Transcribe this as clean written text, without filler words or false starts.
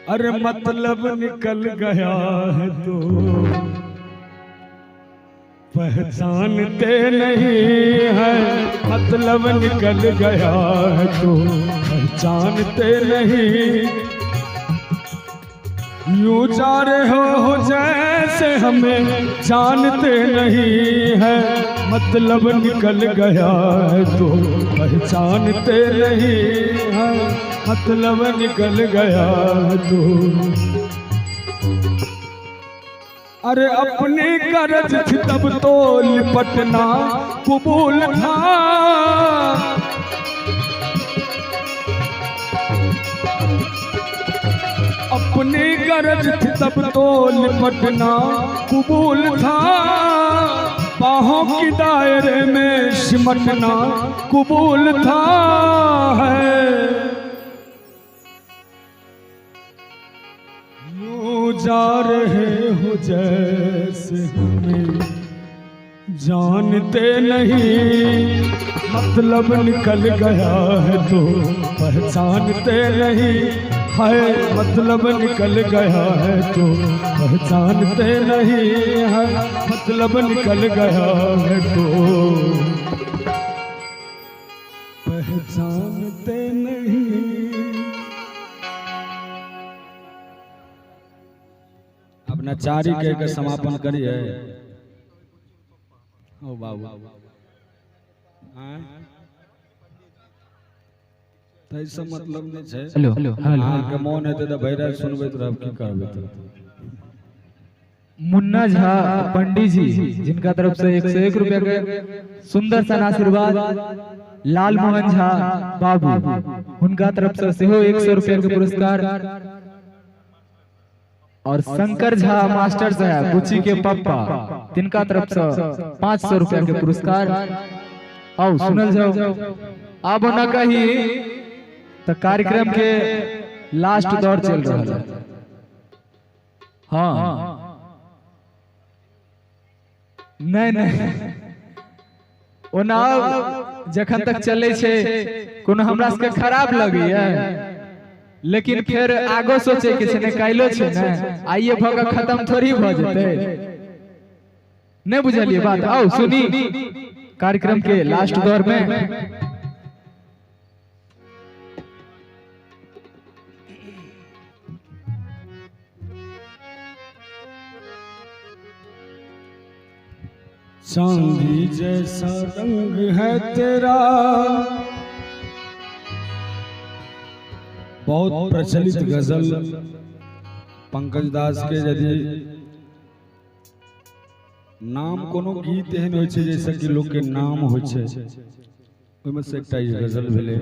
अरे मतलब निकल गया है तो पहचानते नहीं है, मतलब निकल गया है तो पहचानते नहीं। यूं जा रहे हो जैसे हमें जानते नहीं है, मतलब निकल गया है तो पहचानते नहीं है, मतलब निकल गया है तो। अरे अपनी गरज थी तब तो लिपटना कबूल था, अपनी गरज थी तब तो लिपटना कबूल था, बाहों की दायरे में सिमटना कबूल था है। यूं जा रहे हो जैसे हमें जानते नहीं, मतलब निकल गया है तो पहचानते नहीं है, मतलब निकल गया है तो पहचानते नहीं है, मतलब निकल गया है तो पहचानते नहीं। अपना चारी कह के समापन करिए। ओ बाबू आँय? ताहिसँ मतलब नहि छै। Hello hello. अहाँके मोन हेतै तऽ भरि राति सुनबैत रहब, की करबै तऽ। मुन्ना झा पंडित जी जिनका तरफ से 101 रुपया के सुंदर सन आशीर्वाद, लाल मोहन झा बाबू हुनका तरफ से सेहो 100 रुपया के पुरस्कार, और शंकर झा मास्टर साहब बुच्ची के पप्पा तिनका तरफ से 500 रुपया के पुरस्कार। आओ सुनल जाओ। अब न कही तो कार्यक्रम के लास्ट दौर चल रहा है। हाँ नहीं नहीं, ओना जखन तक चले छै कोनो हमरा सबके खराब लगैया, लेकिन फेर आगो सोचे के छै ने, काल्हो छै ने, आइए भऽ के खत्म थोड़ी भऽ जेतै। नहीं बुझलिए बात? आओ सुनी कार्यक्रम के लास्ट दौर में। चांदी जैसा रंग है तेरा, बहुत प्रचलित गजल पंकज दास के। यदि नाम कोनो गीत एहन होइ छै जैसे कि लोक के नाम होइ छै, ओहिमे से एकटा ई गजल भेलै।